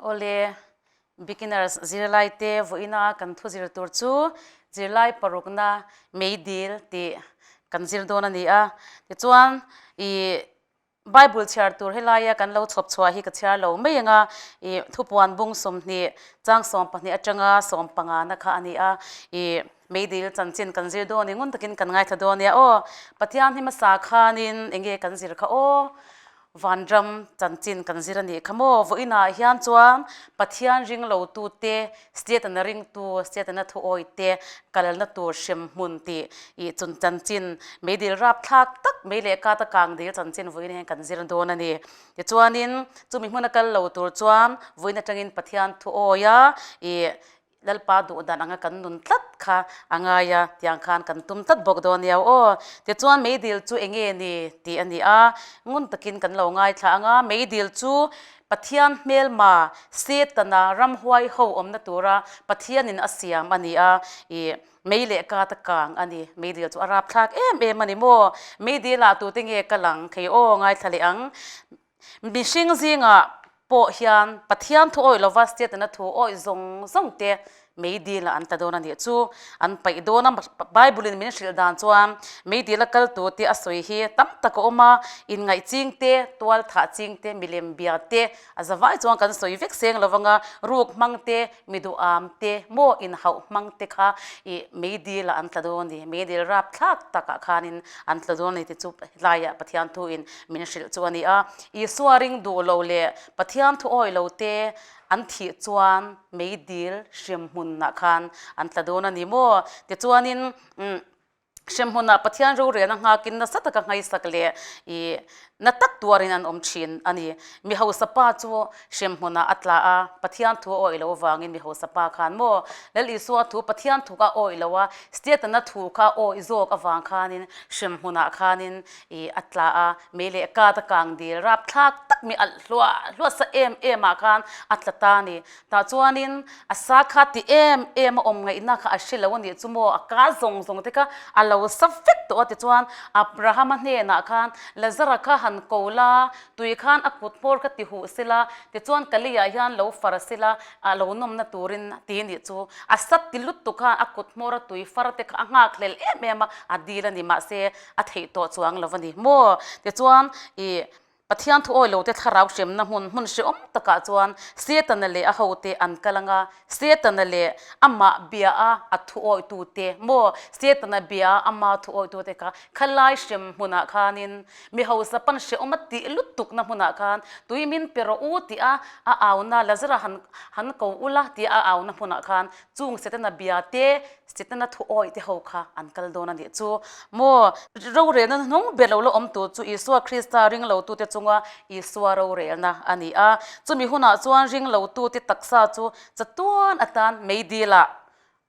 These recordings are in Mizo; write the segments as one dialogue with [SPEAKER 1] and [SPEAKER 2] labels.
[SPEAKER 1] Awle, beginners zirlaite vawiina kan thu zir tur chu zirlai parukna meidil tih kan zir dawn a ni a. Tichuan, ih Bible chhiar tur helaia kan lo chhawp chhuah hi ka chhiar lo mai ang a, ih thupuan bung 20 chang 12 atanga 15 na kha a ni a, ih meidil chanchin kan zir dawn i ngun takin kan ngaithla dawn nia aw. Pathian hi hmasa khanin enge kan zir kha aw. Vanram chanchin kan zir a nih kha maw? Vawiinah hian chuan Pathian ring lotute, Setana ringtu, Setana thuawi te kalna tur hrem hmun tih ih chun chanchin meidil rapthlak tak mei leh kata kang dil chanchin vawiin hian kan zir dawn a ni. Tichuanin chumi hmuna kal lo tur chuan vawiin atangin Pathian thuawi a ih Lalpa duh dan anga kan nun tlat kha a ngai a, tiang khan kan tum tlat bawk dawn nia aw. Tichuan meidil chu eng nge ni tih a ni a, ngun takin kan lo ngaithla ang a, meidil chu Pathian hmelma Setana ramhuai ho awmna tura Pathianin a siam a ni a, ih mei leh kata kang a ni. Meidil chu a rapthlak em em a ni maw? Meidilah tute nge ka lang thei aw ngaithla leh ang. Mihring zingah pawh hian Pathian thu awih lova Setana thu awih zawng zawng te meidil ah an tla dawn a nih chu an paih dawn a. Bible in min hrilh dan chuan meidil a kal tu te a sawi hi tam tak a awm a, inngaih ching te, tual thah ching te, milem bia te a zavai chuan kan sawi vek seng lo vang a, ruk hmang te, Mi duham te maw inhauh hmang te kha ih meidil ah an tla dawn a ni, meidil rapthlak takah khanin an tla dawn a ni tih chu helaiah Pathian thuin min hrilh chu a ni a. Isua ring duh lo leh Pathian thu awih lo te an thih chuan meidil hremhmunah khan an tla dawn a ni maw? Tichuanin umm. Hremhmunah Pathian rorelna nghakin nasa taka nghaisak leh ih na tak tuarin an awm thin a ni. Mi hausa pa chu hremhmunah a tla a, Pathian thu a awih lo avangin mi hausa pa khan maw Lal Isua thu Pathian thu kha a awih lo a, Setana thu kha a awih zawk avang khanin hremhmunah khanin ih a tla a, mei leh kat a kang dil rapthlak tak mi alh hluah hluah sa em em ah khan a tla ta a ni. Tah chuanin a sa kha ti em em a awm ngaihna kha a hre lo a nih chu maw, a ka zawng zawng te kha a lo sa vek tawh a tichuan Abrahama hnenah khan Lazara kha han ko la, tui khan a kut hmawr kha ti huh sila, tichuan ka leiah hian lo far sila, a lo nawmna turin ti a nih chu. A sa ti lutuk khan a kut hmawr a tui far te kha a nghak hlel em em a, a dil a ni mahse a theih tawh chuang lo a ni maw. Tichuan ih Pathian thu awi lote thlarau hremna hmun hmun hrehawm takah chuan Setana leh a hote an kal ang a, Setana leh amah bia a a thu awitute maw, Setana bia a ama thu awitute kha khalai hrem hmunah khanin mi hausa pan hrehawm a tih lutukna hmunah khan tui min pe rawh u tih a a auna Lazara han han ko ula tih a auna hmunah khan chung Setana bia te Setana thu awih te ho kha an kal dawn a nih chu maw? Rorelna hnung ber lo la awm tur chu Isua Krista ringlotute chunga Isua rorelna a ni a. Chumi hunah chuan ringlotute taksa chu chatuan atan meidilah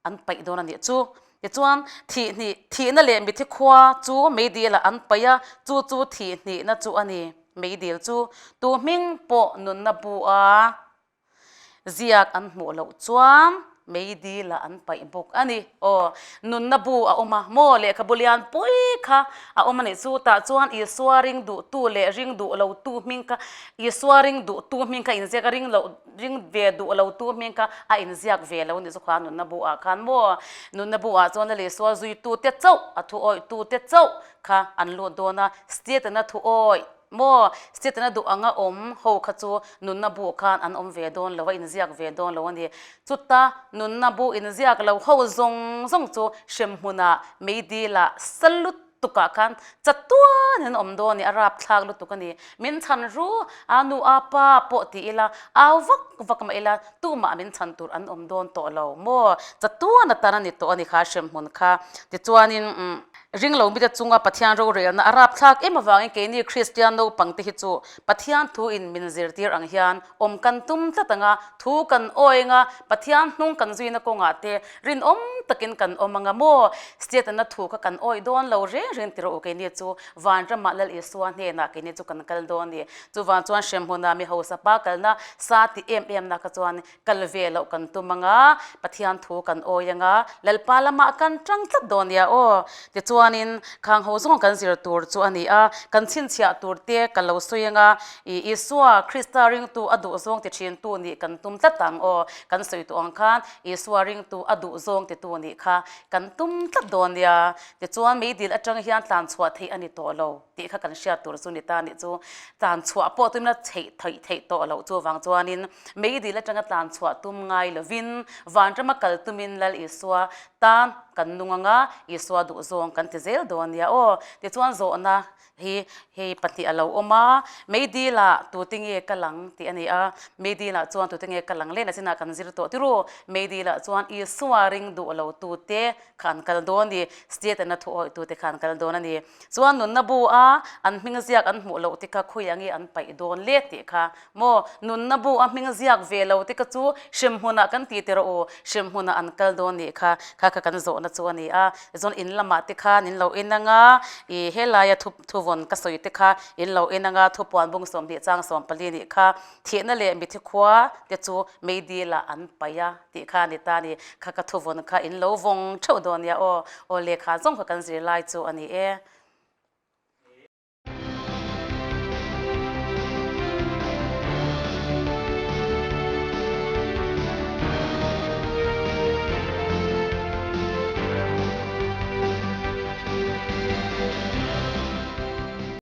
[SPEAKER 1] an paih dawn a nih chu. Tichuan, thihhnih, thihna leh mithi khua chu meidilah an paih a, chu chu thihhnihna chu a ni. Meidil chu tu hming pawh nunna bu a. Ziak an hmuh loh chuan meidil ah an paih bawk a ni. Aw, nunna bu a awm a, maw lehkhabu lian pui kha a awm a nih chu. Tah chuan Isua ring duhtu leh ring duh lotu hming kha, Isua ring duhtu hming kha inziak a, ring loh, ring ve duh lotu hming kha a inziak ve lo a nih chu kha nunna bu ah khan maw. Nunna bu ah chuan Lal Isua zuitute chauh, a thu awihtute chauh kha an lut dawn a, Setana thu awih. Maw, Setana duh anga awm ho kha chu nunna bu khan an awm ve dawn lo a, inziak ve dawn lo a ni. Chuta nunna bu inziak lo ho zawng zawng chu hremhmunah, meidilah, sa lutukah khan chatuan an awm dawn a ni, a rapthlak lutuk a ni. Min chhan ru a, nu a pa pawh ti ila, au vak vak mah ila, tumah min chhan tur an awm dawn tawh lo maw? Chatuan atan a ni tawh a ni kha hremhmun kha. Tichuanin. Ringlo mite chunga Pathian rorelna a rapthlak em avangin keini Kristian naupangte hi chu Pathian thu in min zirtir ang hian awm kan tum tlat ang a, thu kan awi ang a, Pathian hnung kan zuina kawngah te rinawm takin kan awm ang a maw? Setana thu kha kan awi dawn lo reng reng ti rawh u keini chu Vanramah Lal Isua hnenah keini chu kan kal dawn ni. Chuvang chuan hremhmunah mi hausa pa kalna sa ti em em na kha chuan Kal ve loh kan tum ang a, Pathian thu kan awi ang a, Lalpa lamah kan tang tlat dawn nia aw. Tichuan. Tichuanin khang ho zawng kan zir tur chu a ni a, kan chhinchhiah tur te ka lo sawi anga i Isua Krista ringtu a duh zawng ti thintu nih kan tum tlat ang aw, kan sawi tawh ang khan Isua ringtu a duh zawng titu nih kha kan tum tlat dawn nia. Tichuan meidil atang hian tlan chhuah theih a ni tawh lo tih kha kan hriat tur chu ni ta nih chu. Tlan chhuah pawh tumna theih theih theih tawh loh chuvang chuanin meidil atanga tlan chhuah tum ngai lovin vanrama kal tumin Lal Isua tan kan nung anga Isua duhzawng kan ti zel dawn nia aw. Tichuan zawhna hi hei pahnih a lo awm a, Meidilah tute nge ka lang tih a ni a, Meidilah chuan tute nge ka lang leh na chinah kan zir tawh tiru, Meidilah chuan Isua ring duh lo tute kha an kal dawn a ni, State-ana thu awih tute kha an kal dawn a ni. Chuan nunna bu a an hming ziak an hmuh loh te kha khawiah nge an paih dawn le tih kha Maw, nunna bu a hming ziak ve lo te kha chu hremhmunah kan ti tirh u, hremhmunah an kal dawn nih kha, kha kha kan zawhna chu a ni a. Tichuan in lamah te khan in lo en anga, ih helaia thu thuvawn ka sawi te kha in lo en anga, thupuan bung 20 chang 14 nih kha thihna leh mithi khua te chu meidilah an paih a tih kha a ni ta a ni. Kha ka thuvawn kha in lo vawng theuh dawn nia aw, aw lehkha zawng kha kan zirlai chu a ni e.